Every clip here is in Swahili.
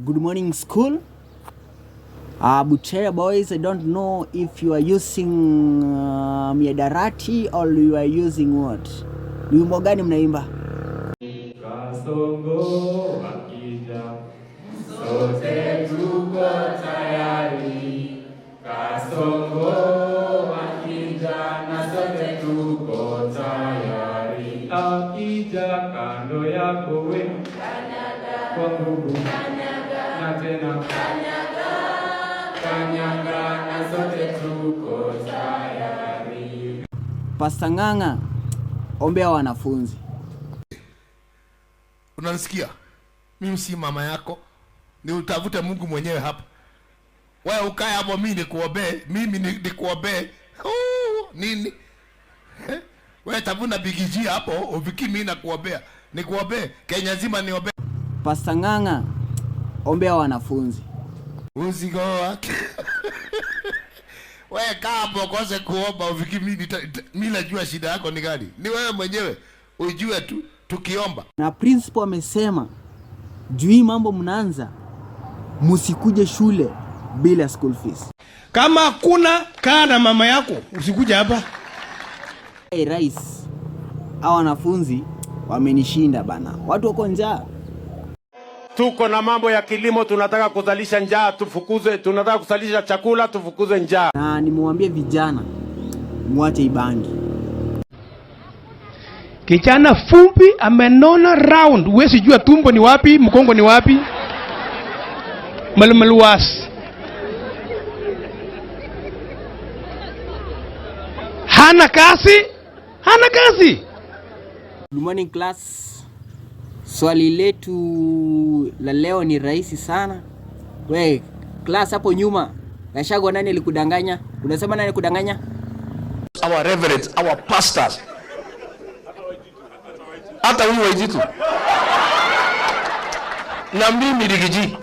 Good morning school. Butere boys, I don't know if you are using miadarati or you are using what. Ni wimbo gani mnaimba? Kasongo akija, sote tuko tayari. Kasongo akija, na sote tuko tayari. Akija kando yako we, kwa nguvu na tena kanyaga, na sote tuko tayari. Pastor Ng'ang'a, ombea wanafunzi. Unanisikia? Mimi si mama yako, ni utafute Mungu mwenyewe hapa. Wewe ukae hapo, mimi nikuombee, mimi nikuombee. Oh, nini? Eh? Wewe tafuna bigiji hapo, ufiki mimi nakuombea. Nikuombee, Kenya nzima niombee. Pastor Ng'ang'a, ombea wanafunzi. Uzigo wake. Wewe kaa hapo ukose kuomba ufiki mimi mimi najua shida yako ni gani. Ni wewe mwenyewe ujue tu tukiomba. Na principal amesema juu hii mambo mnaanza, msikuje shule bila school fees. Kama hakuna, kaa na mama yako, usikuja hapa. Hey, rais, hao wanafunzi wamenishinda bana, watu wako njaa. Tuko na mambo ya kilimo, tunataka kuzalisha njaa tufukuze, tunataka kuzalisha chakula tufukuze njaa. Na nimewambia vijana muache ibangi. Kijana fumbi amenona round, huwezi jua tumbo ni wapi, mgongo ni wapi. Malmaluas hana kazi, hana kazi. Good morning class. Swali letu la leo ni rahisi sana. We class hapo nyuma, Gachagua nani alikudanganya? Unasema nani alikudanganya? Our reverends, our pastors. Hata huyu Waititu na mimi Riggy G,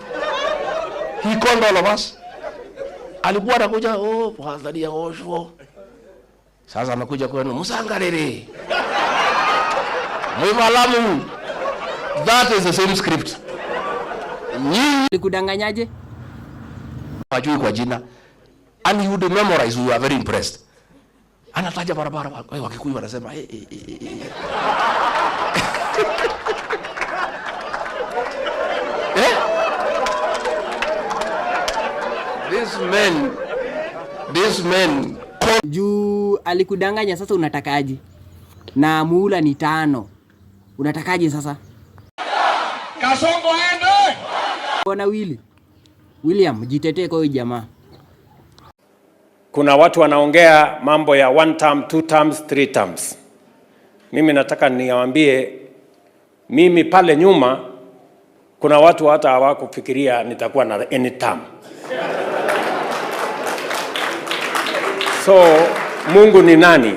he called all of us. Alikuwa anakuja, oh, Tanzania osho. Sasa amekuja kwenu Musangarere. Mwivalamu. That is the same script. Nyinyi Alikudanganyaje? hajui kwa jina. And he would memorize, we were very impressed. Anataja barabara, Wakikuyu wanasema hey, hey, hey, hey. Eh? This man, this man Juu alikudanganya, sasa unatakaje? Na muhula ni 5. Unatakaje sasa? Kasongo aende. Bwana Willy, William, jitetee kwa huyu jamaa. Kuna watu wanaongea mambo ya 1 term, 2 terms, 3 terms. Mimi nataka niwaambie, mimi pale nyuma kuna watu hata hawakufikiria nitakuwa na any term. So Mungu ni nani?